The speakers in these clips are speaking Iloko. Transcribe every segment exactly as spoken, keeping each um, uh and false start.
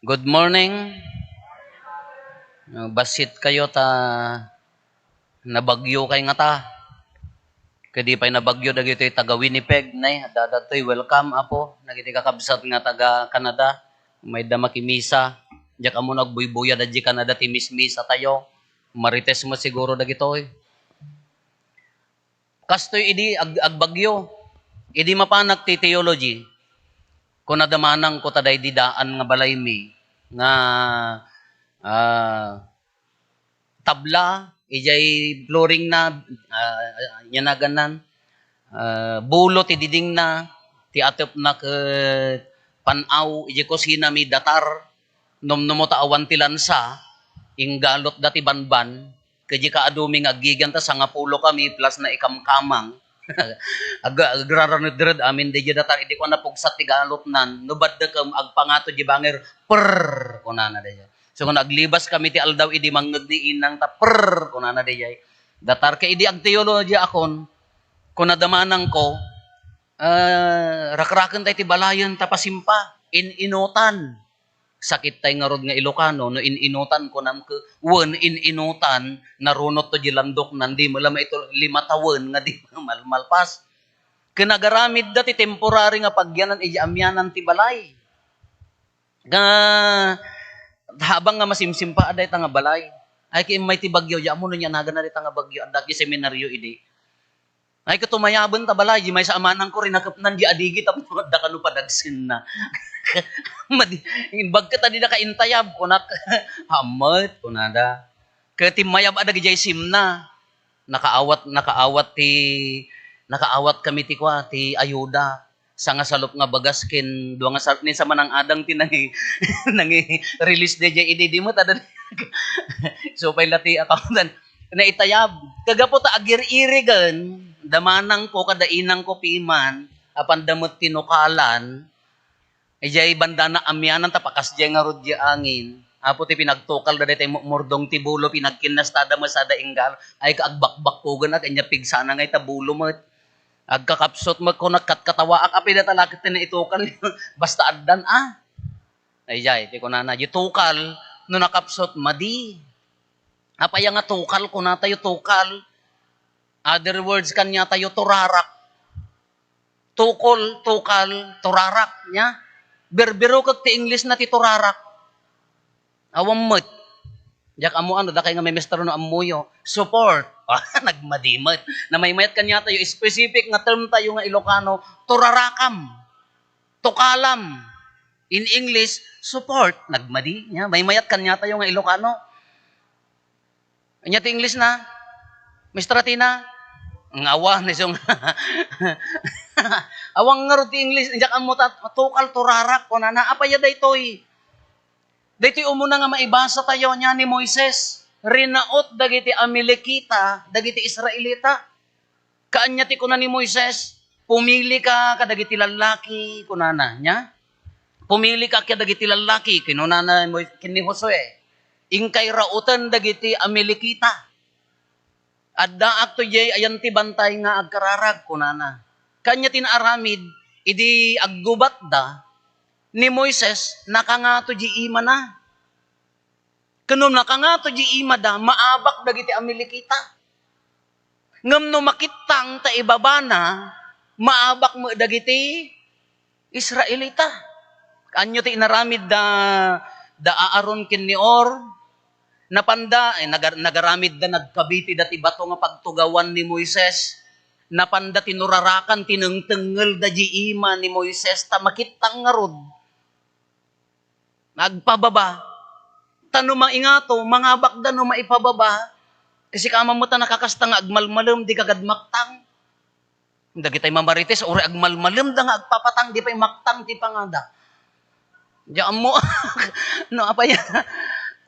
Good morning. Uh, bassit kayo ta nabagyo kay ngata. Kadi pay nabagyo dagitoy taga Winnipeg, nay, adda daytoy, welcome, Apo. Nagiti kakabsat nga taga Canada, mayda makimisa. Diak ammo no agbuybuya da di Canada ti mismisa tayo. Marites mo siguro dagitoy. Kastoy idi ag-, agbagyo. Idi mapanak ti theology, kuna da manang ko ta daydi daan nga balaymi nga, ah, tabla, ijay flooring na, ah, yanagan nan, ah, bulo ti diding na, ti atep na ket pan-aw, ijay kusina mi datar, numnumo ta awan ti lansa, inggalot da ti banban, ket di kaadu mi nga aggigian ta sangapulo kami plus na ikamkamang. Ag-, agraranedred amin daydiay datar, idi ko napugsat ti galotnan, no baddekem, agpangato di banger, "Prrr," kunana daydiay. So, nga aglibas kami ti aldaw idi mangngeg ni inang ta, "Prrr," kunana daydiay. Datar ket idi agteologiakon, kuna da manang ko, ah, rakraken tay ti balayen ta pasimpa, in-inutan. Sakit tay ngarud nga Ilocano, no in-inutan kunam ke-, wen in-inutan, narunot to di landoknan, di mo la maitulod, lima tawen nga di mal-, malpas. Ken agaramidda ti temporary nga pagyanan idi amianan ti balay. Nga habang nga masimsimpa dayta nga balay, ay, ki immay ti bagyo, di ammo no ania naganna dayta nga bagyo, adda ti seminaryo idi. Ay, ket tumayaben ta balay, di maysa a manang ko, rinakepnan di adigi tapno adda kano padagsenna. Madi-, imbag ket a dida kaintayab, kunak, "Hammet," kunada. Ket timmayab a dagidiay simna. Nakaawat, nakaawat ti, nakaawat kami ti kua, ti ayuda. Sangasalup nga bagas ken dua nga sal-, ni sa manang-adang ti nangi-, nangi-release daydiay idi, di met adda. So, pay la ti accountant. Naitayab. Kagapu ta agir-irigen, da manang ko kada inang ko piman, apan da met tinukalan, idiay bandana amianan ta pakasdiay ngarud di angin. Apo ti pinagtukalda daytoy mu-, murdong ti bulo, pinagkinnastada met sada inggal. Ay, ka agbakbakkugen, ag-, ania pigsana ngay ta bulo met. Agkakapsut met kunak, katkatawaak, apay dayta la ket ti naitukal. Basta addan, ah. Ay, jay, ti kunana, di tukal, no nakapsut, madi. Apay nga tukal, kunatayo tukal. Other words, kaniatayo turarak. Tukol, tukal, turarak, nia? Birbirokek ti English na ti turarak. Awan met. Diak ammo ano, dakay nga memester no ammoyo. Support. Nagmadi met. Namaymayat kaniatayo, specific nga term tayo nga Ilocano, turarakam. Tukalam. In English, support. Nagmadi, nia? Maymayat kaniatayo nga Ilocano. Ania ti English na? Maestra Tina? Nga awan, isong. Awan ngarud ti English, diak ammo ta, tukal turarak, kunana, apay daytoy? Daytoy umuna nga maibasa tayo, nia ni Moises, rinaut dagiti Amalekita, dagiti Israelita. Kaanya ti kuna ni Moises, "Pumilika kadagiti lallaki," kunana, nia? "Pumilika kadagiti lallaki," kinunana ni Mois-, ken ni Josue. "Inkay rauten dagiti Amalekita. Addaak to diay ayan ti bantay nga agkararag," kunana. Kaanya ti naaramid, idi aggubatda, ni Moises nakangato di imana. Ken no nakangato di imada, maabak dagiti Amalekita. Ngem no makittang ta ibabana, maabak met dagiti Israelita. Ania ti inaramid da, da Aaron ken ni Hur? Napanda, eh, nagar-, nagaramid da, nagkabiti da ti bato nga pagtugawan ni Moises. Napanda tinurarakan, tinengtengngel da di ima ni Moises, ta makittang ngarud. Agpababa. Ta no maingato, mangabakda no maipababa. Kasi kama met a nakakasta nga agmalmalem, di kagad maktang. Dagitay mamarites, uray agmalmalemda nga agpapatang, di pay maktang ti pangada. Di ammo, no, apay,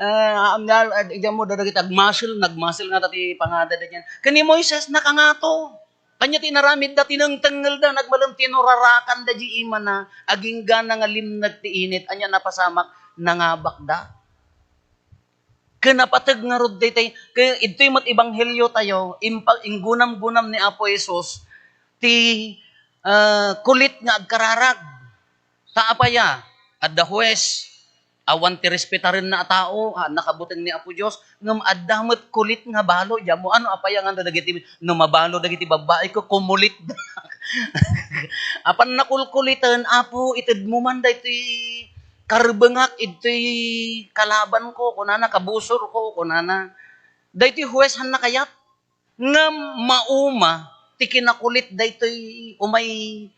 ah, amnal, ah, di ammo, dadagit agmasil, nagmasil nga ta ti pangada da diyan. Ken ni Moises, nakangato. Kanya ti inaramidda, tinengtengelda, nagmalem tinurarakanda di imana, aginggana nga limneg ti init, ania napasamak, nangabakda. Ken napateg ngarud daytay, ken idtoy met ebanghelio tayo, impa-, inggunam-gunam ni Apo Jesus ti, ah, kulit nga agkararag. Ta apaya, adda huwes, Awan ti respetarenna a tao, a, nakabuteng ni Apo Dios, ngem adda met kulit nga balo. Diammo, ano, apay nga dagiti, no mabalo dagiti babbai ko, kumulit. Apan nakulkuliten, Apo, itedmo man daytoy karbengak, idtoy kalaban ko, kunana, kabusor ko, kunana. Daytoy huwes han nakayat. Ngem mauma ti kinakulit daytoy umay,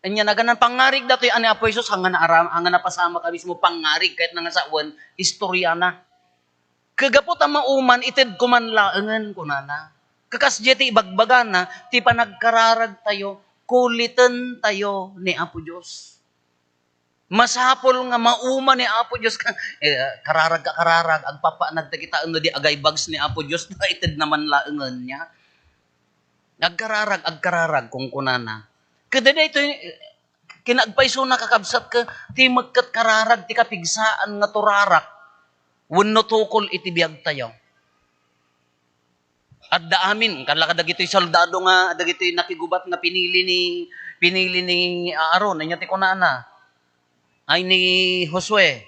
ania naganan, pangngarig datoy a ni Apo Jesus, haan nga naaram-, haan nga napasamak a mismo pangngarig, ket nangasawen, istoriana. Ket gapu ta mauman, itedko man laengen, kunana. Ket kasdiay ti ibagbagana, ti panagkararagtayo, kulitentayo ni Apo Dios. Masapul nga mauma ni Apo Dios ka, eh, kararag ka, kararag, agpapanag ta kitaen no di agaybags ni Apo Dios, ited naman laengen niya. Agkararag, agkararag, kunkunana. Kada daytoy, kinaagpaysona, kakabsat, ka, ti mekket kararag, ti kapigsaan nga turarak, wenno tukol iti biagtayo. Adda amin, kalla kadagitoy soldado nga, dagitoy nakigubat nga pinili ni, pinili ni Aaron, ania ti kunana? Ay, ni Josue.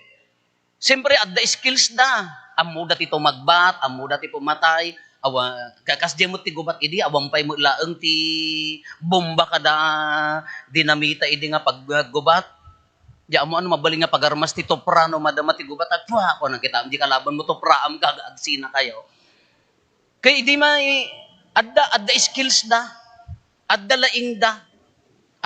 Siyempre, adda skills da. Ammoda ti tumagbat, ammoda ti pumatay. Awa, ka-, kasdiay met ti gubat idi, awan pay met laeng ti bomba kada dinamita idi nga paggubat. Di ammo ano, mabalin nga pagarmas ti tupra no madama ti gubat. At, pua, kung nakita, di kalaban mo, tupraam ka, agsina kayo. Kay idi may adda, adda skills da, adda laing da,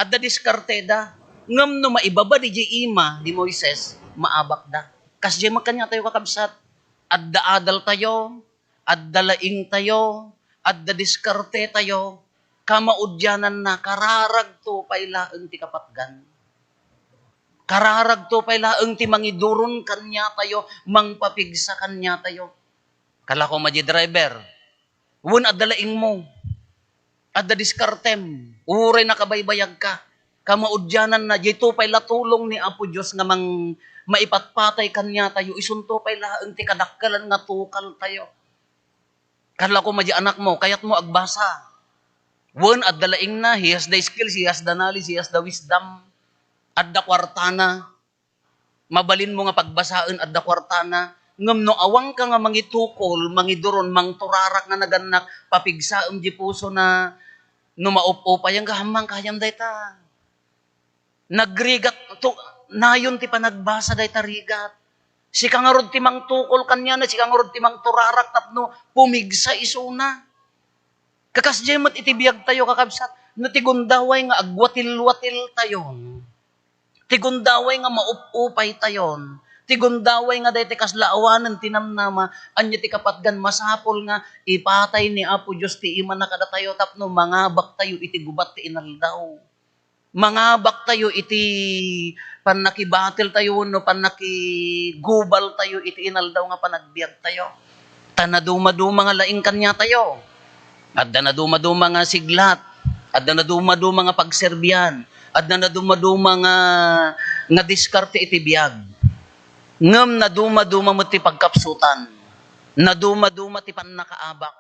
adda diskarte da. Ngem no maibaba di ima ni Moises, maabak da. Kasdiay met kaniatayo, kakabsat, adda adal tayo, adda laing tayo, adda diskarte tayo, kamaudiananna, kararagto pay laeng ti kapatgan. Kararagto pay laeng ti mangiduron kaniatayo, mangpapigsa kaniatayo. Kala ko madi driver. Wen adda laingmo. Adda diskartem. Uray nakabaybayag ka. Kamaudiananna, dayto pay la tulong ni Apo Dios nga mang-, maipatpatay kaniatayo, isunto pay laeng ti kadakkelan nga tukal tayo. Kala ko madi anakmo, kayatmo agbasa. Wen, adda laingna, he has the skills, he has the knowledge, he has the wisdom. Adda kuartana. Mabalinmo nga pagbasaen, adda kuartana, ngem no awanka nga mangitukol, mangiduron, mangturarak nga nagannak, papigsaem di pusona, no maup-upay, anggaman kayam dayta. Nagrigat to, nayon ti panagbasa dayta rigat. Sika ngarud ti mangtukol kaniana, sika ngarud ti mangturarak tapno pumigsa isuna. Kakasdiay met iti biagtayo, kakabsat, no ti gundaway nga agwatil-watiltayon, ti gundaway nga maup-upaytayon, ti gundaway nga daytoy kasla awanen ti namnama, ania ti kapatgan? Masapul nga ipatay ni Apo Dios ti imana kadatayo tapno mangabaktayo iti gubat ti inaldaw. Mangabaktayo iti pannakibatiltayo wenno pannakigubaltayo iti inaldaw nga panagbiagtayo. Ta nadumaduma nga laing kaniatayo. Adda nadumaduma nga siglat, adda nadumaduma nga pagserbian, adda nadumaduma nga, nga diskarte iti biag. Ngem nadumaduma met ti pagkapsutan. Nadumaduma ti pannakaabak.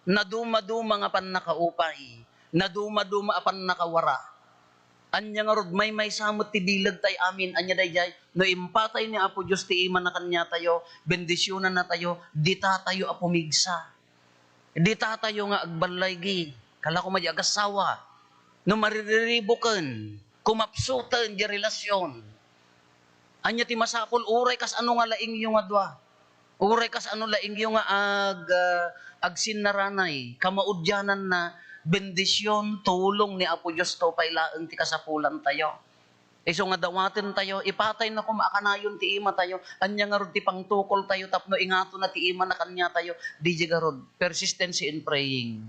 Nadumaduma nga pannakaupay, nadumaduma a pannakawara. Ania ngarud, maymaysa met ti bileg tay amin. Ania daydiay? No impatay ni Apo Dios ti imana kaniatayo, bendisionannatayo, ditatayo a pumigsa. Ditatayo nga agballaygi. Kala ko madi agassawa. No maririribuken, kumapsuten di relasion. Ania ti masapul? Uray kas ano nga laingyo nga dua. Uray kas ano laingyo nga ag-, ah, agsinnaranay, kamaudiananna, bendision, tulong ni Apo Dios to pay laeng ti kasapulantayo. Isu nga dawatentayo, ipatay na koma a kanayon ti imatayo, ania ngarud ti pangtukoltayo tapno ingatona ti imana kaniatayo, daydiay ngarud, persistency in praying.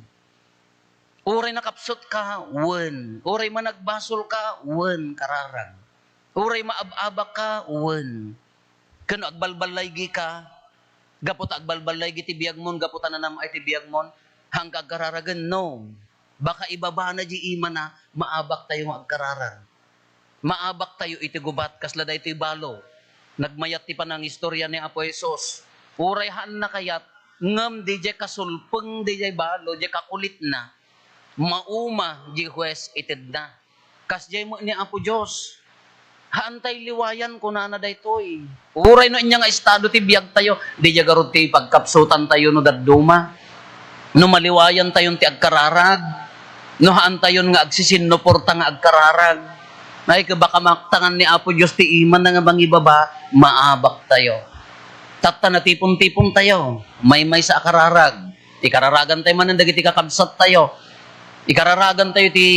Uray nakapsut ka, wen. Uray managbasol ka, wen, kararag. Uray maab-abak ka, wen. Ken no agbalballaygi ka, gapu ta agbalballaygi ti biagmon, gapu ta nanam-ay ti biagmon, haan ka agkararagen, no. Baka ibabana di imana, maabaktayo nga agkararag. Maabaktayo iti gubat, kasla daytoy balo. Nagmayat ti panangistorya ni Apo Jesus. Uray haanna kayat, ngem daydiay kasulpeng daydiay balo, daydiay kakulitna, mauma di hues itedna. Kasdiay met ni Apo Dios. Haantay liwayan, kunana daytoy. Uray no ania nga estado ti biagtayo, diay garud ti pagkapsutantayo no dadduma. No maliwayantayon ti agkararag, no haantayon nga agsisinnuporta nga agkararag, ay, kaba kamaktangan ni Apo Dios ti imanna nga mangibaba, maabaktayo. Tatta, natipon-tipontayo, maymaysa a kararag. Ikararagantayo manen dagiti kakabsattayo. Ikararagantayo ti,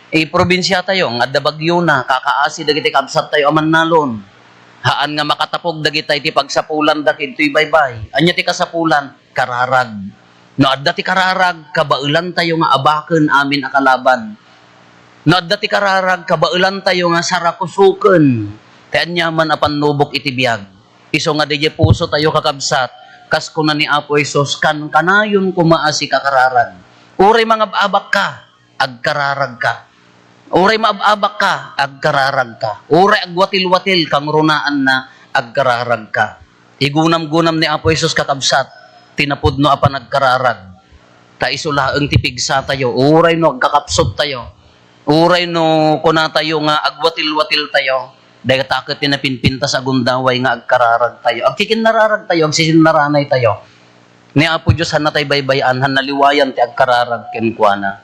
eh, probinsiatayo nga adda bagyona, kakaasi dagiti kabsattayo a mannalon. Haan nga makatapog dagitay ti pagsapulanda kadtoy baybay. Ania ti kasapulan? Kararag. No adda ti kararag, kabaelantayo nga abaken amin a kalaban. No adda ti kararag, kabaelantayo nga sarakusoken ti aniaman a pannubok iti biag. Isu nga diay pusotayo, kakabsat, kas kuna ni Apo Jesus, kankanayon koma a sika kararag. Uray mangab-abakka, agkararagka. Uray maab-abakka, agkararagka. Uray agwatilwatil, kangrunaanna, agkararagka. Igunamgunam ni Apo Jesus, kakabsat, ti napudno a panagkararag. Ta isu laeng ti pigsatayo, uray no agkakapsuttayo, uray no kunatayo nga agwatilwatiltayo, dayta ket ti napinpintas a gundaway nga agkararagtayo. Agkikinnararagtayo, agsisinnararaytayo. Ni Apo Dios, haannatay baybay-an, haan naliwayan ti agkararag kenkuana.